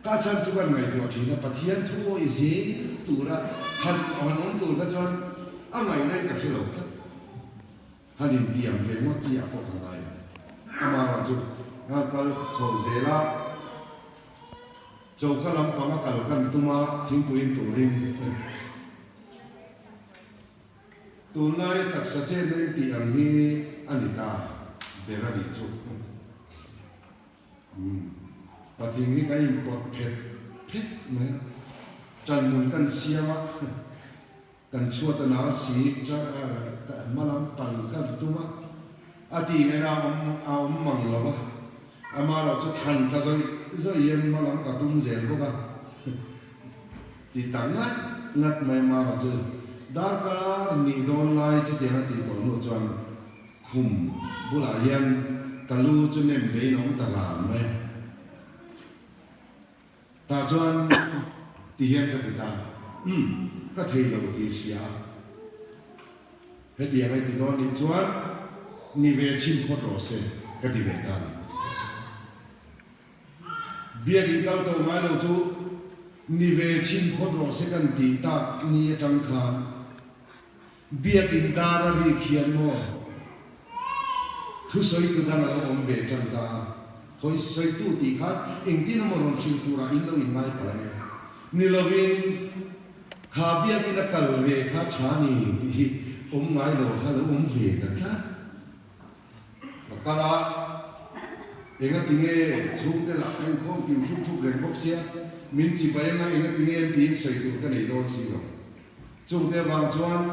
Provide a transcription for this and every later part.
Ka chhan chu kan ngaihtuah thin a, Pathian thu awih zel tura han han awm tur kha chuan a ngaihna in ka hre lo tlat. Han intiam ve ngawt chi ah pawh ka ngai lo. Amaherawh chu kal chho zel a, choka lampang a kal kan tum a, thingpui in turin tunlai taksa chenna in tih ang hi a ni ta ber a nih chu. Umm, patling hi kan inpawt phet phet mai a, ṭanhmun kan siam a, kan chhuat a nal si, hma lam pal kan tum a, a tih ngaihna a awm a awm mang lo va, amaherawh chu thlan tla zawih zawih hian hma lam ka tum zel bawk a, ti ta ngat ngat mai amaherawh chu darkar nih dawn lai chutiang a tih tawh hnu chuan Khum bulah hian ka lu chu nem bein a awm ta ran mai a. Tah chuan ti hian ka ti ta, Umm, ka thei lo tih hria a. Hetiang a i ti dawn nih chuan ni ve chhin phawt rawh se ka ti ve ta a ni. Biakin kal tawh ngai lo chu ni ve chhin phawt rawh se kan tih tak ni atang khan Biakin dar a rik hian maw thusawitu dang a lo awm ve tan ta a, thawisawitu tih khan engtin emaw rawn hrilh turah in lo inngai palh ang e. Ni lovin kha biakin a kal ve kha tha ni tih hi awm ngai lo kha lo awm ve ta tlat. Ka kal a, engatinge chhungte lah ka inkhawm kim thup thup reng bawk sia, min chibai anga engatinge em tiin sawi tur ka nei dawn si lo. Chungte avang chuan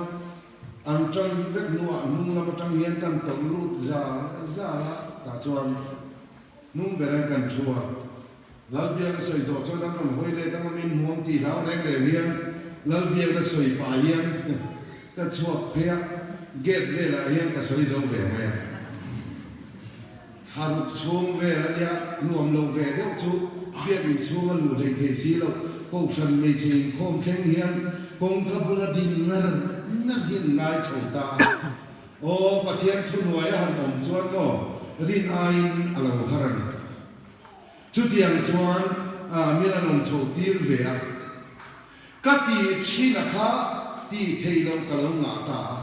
an tan vek hnuah hnung lam atang hian kan tawrh lut zal zal a, tah chuan hnung ber an kan thu a. Lalbiakna sawi zawh chuan an rawn hawi let anga min hmuang tih hlau reng reng hian Lalbiakna sawi pah hian ka chhuak phei a, gate velah hian ka sawi zo ve mai a. Thla ruk chhung vel a nia, nuam lo ve deuh chu biakinn chhung a luh hlei thei si lo. Kohhran hmeichhe inkhawm thleng hian kawngka bula din ngar ngar hi an ngai chho ta a. Aw, Pathian thuhnuai a han awm chuan maw rin aiin a lo har a ni. Chutiang chuan min an awm chho tir ve a. Ka tih thin a kha tih theih loh ka lo ngah ta a.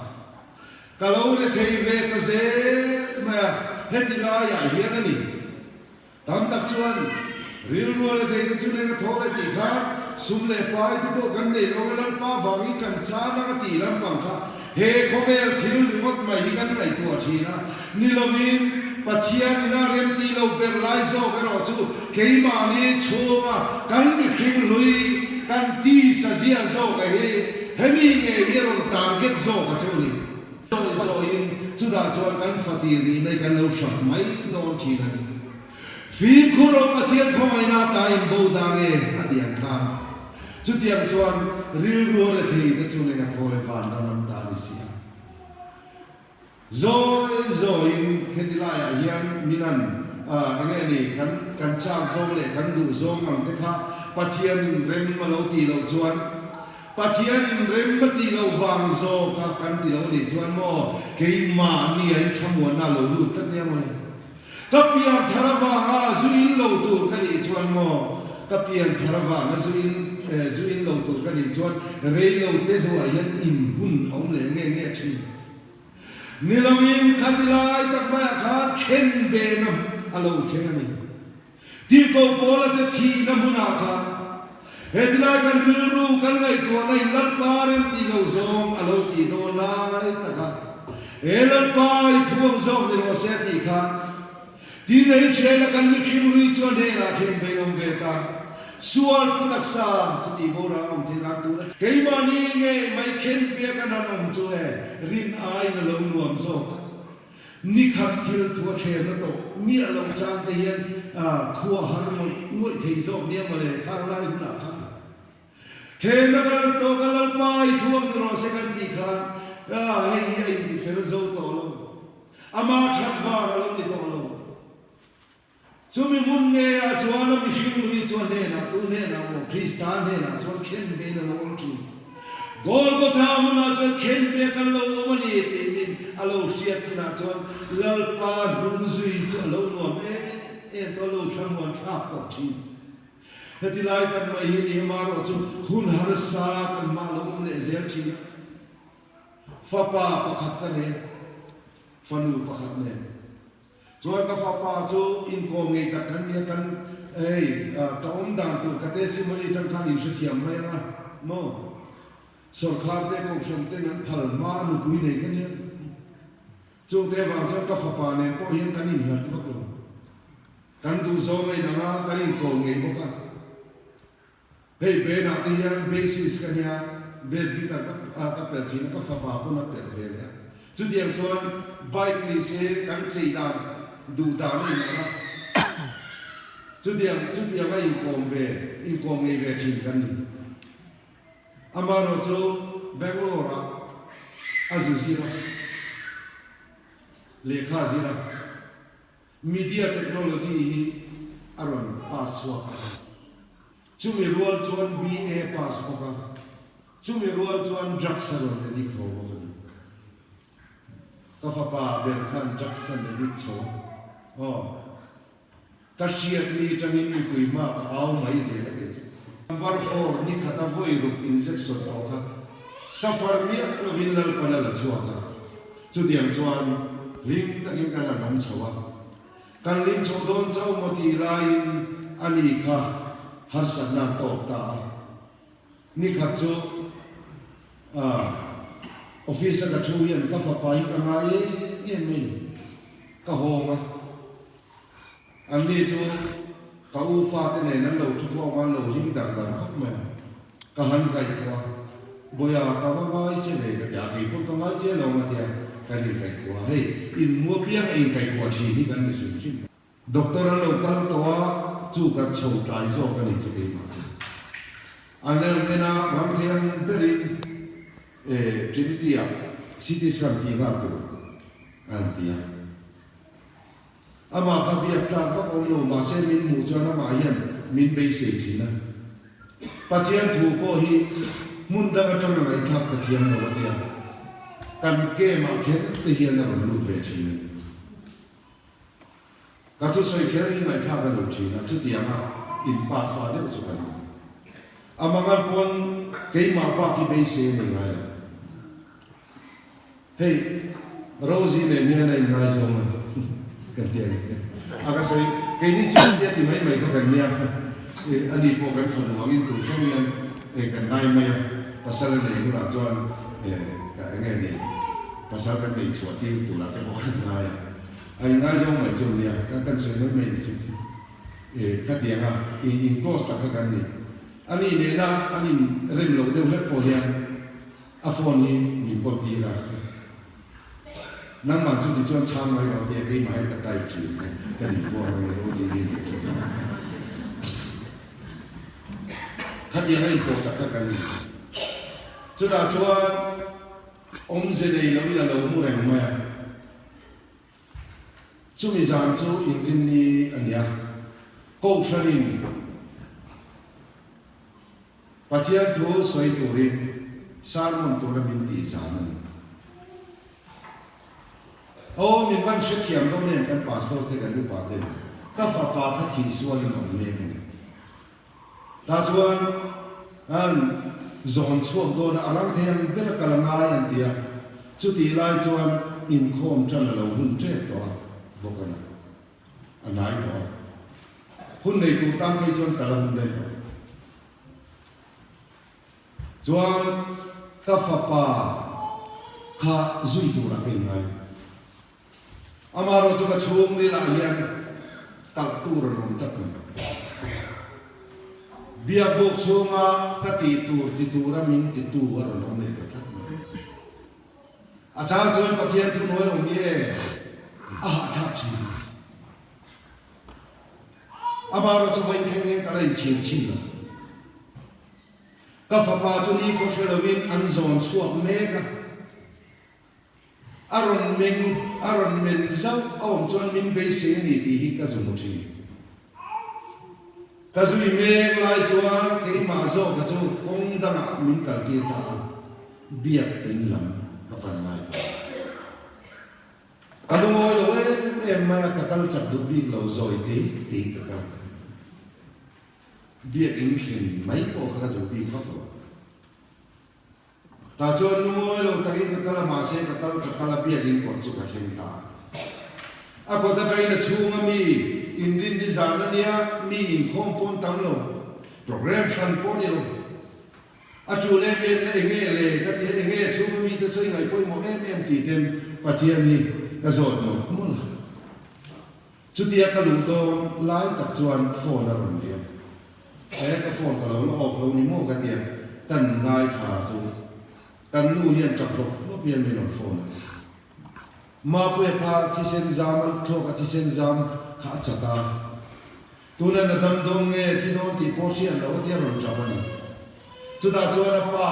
Ka lo re thei ve ta zel mai a, heti laiah hian a ni. Tam tak chuan rilru a re thei te chu neng a thaw le tih khan sum leh pai te pawh kan nei lo a, Lalpa vangin kan chan ang a tih lampang kha he khawvel thil ringawt mai hi kan ngaihtuah thin a, ni lovin Pathian ina remti lo ber lai zawk erawh chu keimahni chhunga kan mihring hlui kan tisa ziah zawk a hi Hemi ngei hi a rawn target zawk a chu ni. Sawi sawiin chutah chuan kan fatir nihna hi kan lo hrap mai dawn thin a ni. Fimkhur awm Pathian khawngaihna ta in bo da nge a ti ang khan. Chutiang chuan rilru a rethei te chu neng a thaw leh van ram an ta a ni si a. Zawi zawiin heti laiah hian minan eng nge ni kan kan chak zawng leh kan duh zawng ang te kha Pathianin rem a lo tih loh chuan Pathianin rem a tih loh vang zawk a kan ti lo nih chuan maw keimahni a inthlamuanna a lo lut tlat nia mawle. Ka pian thar avanga zu in lo tur ka nih chuan maw ka pian thar avanga zu in zu in lo tur ka nih chuan rei lo te hnuah hian in hun a awm leh nge nge thin. Ni loin khati lai tak maiah khan thlen behna a lo thleng a ni. Tirhkoh Paula te thihna hmunah khan heti lai kan rilru kan ngaihtuahna in Lalpa rem tih lo zawng a lo tih dawn lai taka he Lalpa i thuam zawk ni rawh se a tih khan Tin, Israel-a kan mihring lui chuan hnenah khen bein awm ve ta. Sual pu taksa chu tih boral awm thei nan tur a. Keimahni nge mai khen pek an han awm chu e, rin aiin a lo nuam zawk a. Nikhat thil thu a thlenna tawh miah loh chang te hian khua har ngawih ngawih thei zawk nia mawle khang lai hunah khan. Thlenna kan an tawk a, Lalpa i thuak ni rawh se kan tih khan, hei hi a intifel zo tawh lo. Ama that vang a lo ni tawh lo. Chumi hmun ngeiah chuan a mihring lui chu a hnenah, tu hnenah maw? Krista hnenah chuan khen bein a lo awm thin. Golgotha hmunah chuan khen be kan lo awm a ni tih min a lo hriat chinah chuan Lalpa hnung zui chu a lo nuam em em tawh, a lo thlamuan thlak tawh thin. Heti lai tak mai hi ni amarawh chu hun harsa kan mah lo awm leh zel thin a. Fapa pakhat ka nei a, fanu pakhat nen. Chuan ka fapa chu inkawm ngei tak kan nia, kan hei ka awm dan tur ka testimony atang khan inhrethiam mai ang a maw? Sawrkhar te kohhran ten an phal hma a nupui nei ka nia. Chungte vang chuan ka fapa nen pawh hian kan inhlat vak lo. Kan duhzawng a inang a, kan inkawm ngei bawk a. Hei band-ah te hian bassist ka nia, bass guitar ka ka perh thin a, ka fapa pawn a perh ve leh a. Chutiang chuan bike ni se kan chei dan duh dan a inang a. Chutiang chutiang a inkawm ve inkawm ngei ve thin kan ni. Amaherawhchu Bangalore-ah a zu zir a, lehkha a zir a. Media technology hi a rawn pass chhuak a, chumi rual chuan BA pass bawk a, chumi rual chuan drugs a rawn addict ho bawk a ni. Ka fapa ber khan drugs an addict chho a, aw. Ka hriat ni atangin mipui hma ka au mai zel a kei chu. Number four, ni khata vawi ruk injection tawh kha suffer miah lovin Lalpan a la chhuak a. Chutiang chuan hlim takin kan han awm chho a. Kan hlim chhoh dawn chauh maw tih laiin a ni kha harsatna a tawk ta a. Ni khat chu office a ka thu hian ka fapa hi ka ngai em em mai ni. Ka hawng a. Anni chu ka u fate nen an lo thu khawm a, an lo hlim dar dar khawp mai a. Ka han kaihkuah a, Bawia ka va ngai che ve ka ti a, kei pawh ka ngai che lo a tia kan inkaihkuah a, hei inhmu apiang a inkaihkuah thin hi kan ni hrim hrim. Doctor an lo kal tawh a, chu kan chho tlai zawk a ni chu keimah chu. An lo en a, ram thei ang berin Trinity-ah CT scan tih nghal tur an ti a. Amah kha biak tlak vak awm lo, mahse min hmuh chuan amah hian min beisei thin a. Pathian thu pawh hi hmun dang atanga ngaihthlak ka thiam lo a tia, kan camp-ah kher te hian a rawn lut ve thin a ni. Ka thusawi kher hi ngaihthlak a duh thin a, chutianga inpa fa deuh chu kan ni. A mangan pawn keimah bak hi beisei a nei ngai lo. Hei, Rosie nen hian a inngaizawng a, kan ti a ni. A ka sawi, keini chu tia ti mai mai kha kan nia, ani pawh kan fanu angin tur thleng hian kan ngai mai a, pasal a nei hunah chuan ka eng nge ni, pasal kan nei chhuah tir turah te pawh kan ngai a, a inngaizawng mai chu nia, kan sawi mai mai ni chu, khatianga in close tak kha kan ni. Ani nena an inrem loh deuh hlek pawh hian, A phone hi min call tir a, nangmah chu tichuan chhang mai rawh tia keimah hian ka type thin a, ka nih pawh a nge Rosie hi tih thin a. Khatiang a inpawh tak kha kan ni. Chutah chuan awmze nei loin a lo mu reng mai a. Chumi zan chu inrinni a ni a, Kohhranin Pathian thu sawi turin sermon tura min tih zan a ni. Aw, min van hrethiam dawn em kan pastor te kan upa ten ka fapa kha thih sualin awm mek a ni. Tah chuan an zawn chhuak dawn a, a rang thei ang ber a kal a ngai an ti a, chutih lai chuan inkhawm tan a lo hun tep tawh a bawk a ni. A nai tawh a. Hun nei tur tan phei chuan ka la hun daih tawh. Chuan ka fapa kha zui turah ka inngai. Amaherawhchu ka chhungrilah hian kalh tur an awm tlat mai. Biakbuk chhunga ka tih tur ti tura min titu a rawn awm leh ta tlat mai. A chang chuan Pathian thuhnuai awm hi e a hahthlak thin. Amaherawhchu vawi thleng hian ka la inchhir chhin lo. Ka fapa chu ni khaw hre lovin an zawn chhuak mek a. A rawn meng, a rawn men zauh a awm chuan min beisei a ni tih hi ka zu hmu thin. Ka zui mek lai chuan keimah zawka chu kawng dangah min kaltir ta a, biak in lam ka pan ngai ta. Ka lungawi lo em em mai a, ka kal chak duh bik lo zawi tei tei ka kal. Biakinn thlen mai pawh kha ka duh bik vak lo. Tah chuan lungawi lo takin ka kal a, mahse ka kal ka kal a, biakinn kawt chu ka thleng ta a. A kawt atangin a chhunga mi inrin ni zan a nia, mi inkhawm pawn tam lo, program hran pawh a ni lo. A tul em em na enge le ka ti a, enge a chhunga mite sawi ngaih pawimawh em em tih ten Pathian hi ka zawt mawlh mawlh a. Chutia ka luh dawn lai tak chuan phone a rawn ri a, he ka phone ka lo la off lo ni maw ka ti a, kan ngaithla chu kan nu hian tap hlawp hlawp hian min rawn phone a. Mapuia kha thisen zam a thluak a thisen zam kha a chat a. Tuna na dam dawn nge thi dawn tih pawh hriat loh a tia rawn tap a ni. Chutah chuan a pa,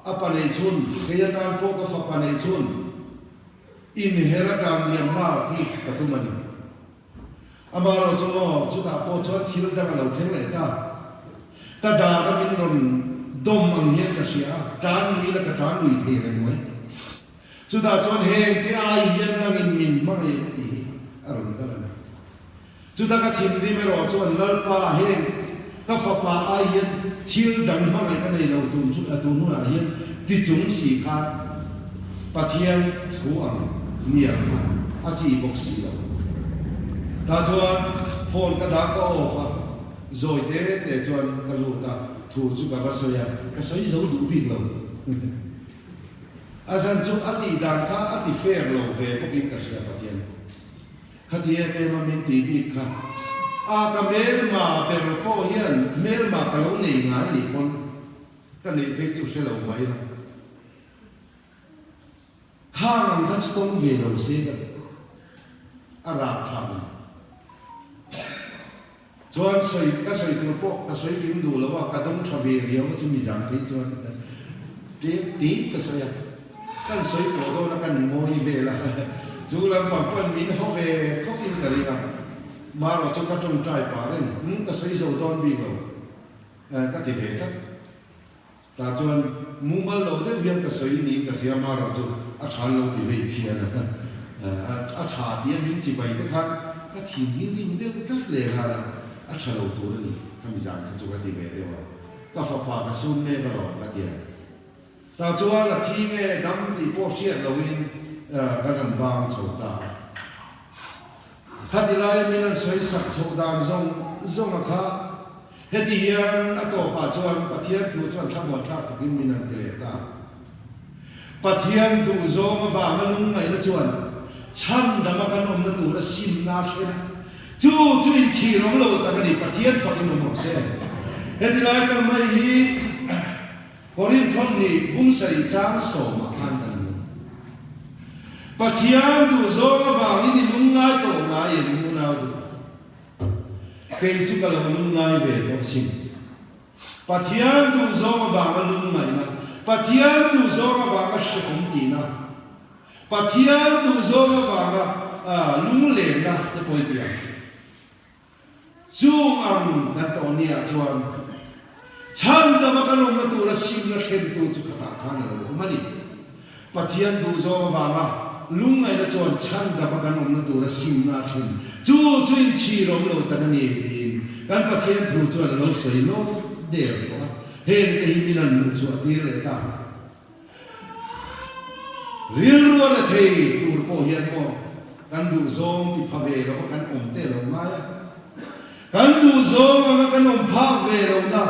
a pa neih chhun, kei atan pawh ka fapa neih chhun, inher a dan liam nghal hi ka tum a ni. Amaherawh chu maw, chutah pawh chuan thil dang a lo thleng leh ta. Ka dar a min rawn dawm ang hian ka hria a, tlan lui la ka tlan lui thei reng mai. Chutah chuan heng te ai hian nangin min hmangaih em tih hi a rawn kal a ni. Chuta ka thinrim erawh chuan Lalpa heng ka fapa ai hian thil dang hmangaih ka nei lo tun chu tun hunah hian ti chung si khan Pathian thu ang niang kha a chi bawk si lo. Tah chuan phone ka dah ka off a, zawi te te chuan ka lut a, thu chu ka va sawi a, ka sawi zo duh bik lo. A zan chu a tih dan kha a ti fair lo ve bawkin ka hria Pathian. Khati em em a min tih bik kha. A ka hmelma ber pawh hian hmelma ka lo nei ngai nih pawn ka neih phei chu hre lo mai la. Khang ang kha chu tawng ve lo se ka a rap thlak a ni. Chuan sawi ka sawi tur pawh ka sawi kim duh lo a, ka dawng tha ve riau a chumi zan phei chuan tlem tih ka sawi a, kan sawi pawh dawn a kan ngawi vel a, chu lampang pawn min haw ve khawp in ka ring a, marawh chu ka tawngtai pah reng, umm ka sawi zo dawn bik lo ka ti ve tlat. Tah chuan mumal lo deuh hian ka sawi niin ka hria marawh chu a tha an lo ti vei phian a, a tha tia min chibai te khan ka thin hi rim deuh tlat leh nghal a, a tha lo tur a ni khami zan kha chu ka ti ve deuh a, ka fapa ka sun mek alawm ka ti a. Tah chuan a thi nge dam tih pawh hriat loin kan han bang chho ta a. Khati laia min an sawi sak chhoh dan zawng zawng a kha. Heti hian a tawpah chuan Pathian thu chuan thlamuan thlak takin min han ti leh ta. Pathian duhzawng avanga lungngaihna chuan chhandama kan awmna tura simna a thlen a, chu chu inchhir awm lo tak a ni, Pathian fakin awm rawh se. Heti lai tak mai hi Korinthon nih bumsarih chang sawmah khan kan hmu. Pathian duhzawng avangin i lungngai tawh ngai em unau duh? Kei chu ka lo lungngai ve tawh sin. Pathian duhzawng avanga lungngaihna, Pathian duhzawng avanga hrehawm tihna, Pathian duhzawng avanga lunglenna te pawh i ti ang. Chung ang kan tawh niah chuan chhandama kan awmna tura simna thlentu chu khatah khan a lo awm a ni. Pathian duhzawng avanga lungngaihna chuan chhandama kan awmna tura simna a thlen chu chu inchhir awm lo tak a ni tiin kan Pathian thu chuan a lo sawi lawk der tawh a, hengte hi min an hmuhchhuah tir leh ta. Rilru a la thei tur pawh hian maw kan duhzawng ti pha ve lova kan awm te lo ngai a, kan duhzawng anga kan awm phak ve lohna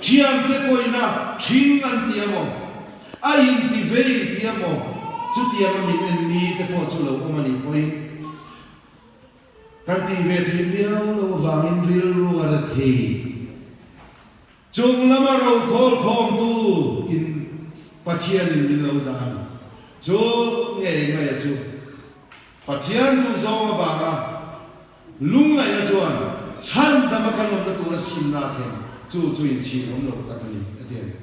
thiante pawhina thing an ti a maw, a inti vei ti a maw, chutianga min en ni te pawh chu lo awm a nih pawhin kan tih ve theih miau loh avangin rilru a la thei. Chung lama rokhawl khawmtu in Pathian in min lo dah a ni. Chu ngei mai a chu Pathian duhzawng avanga lungngaihna chuan chhandama kan awmna tura simna a thleng chu chu inchhir awm lo tak a ni a ti a ni.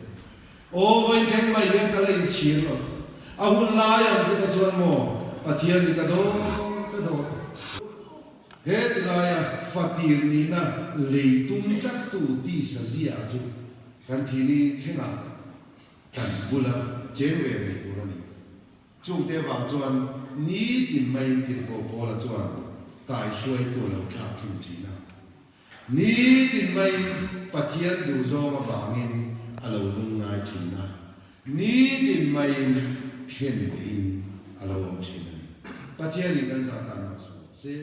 Aw vawiin mai hian ka la inchhir lo. A hun lai ang te kha chuan maw Pathian hi ka dawn ka dawn. He ti laia fatir nihna lei tum tlattu tisa ziah chu kan thini thlengah kan bula cheng ve reng tur a ni. Chungte avang chuan nitin maiin Tirhkoh Paula chuan kaihruaitu a lo thlak thin thin a. Nitin maiin Pathian duhzawng avangin a lo lungngai thin a, nitin maiin khen tein a lo awm thin a ni. Pathianin kan zah tan lo sawi se.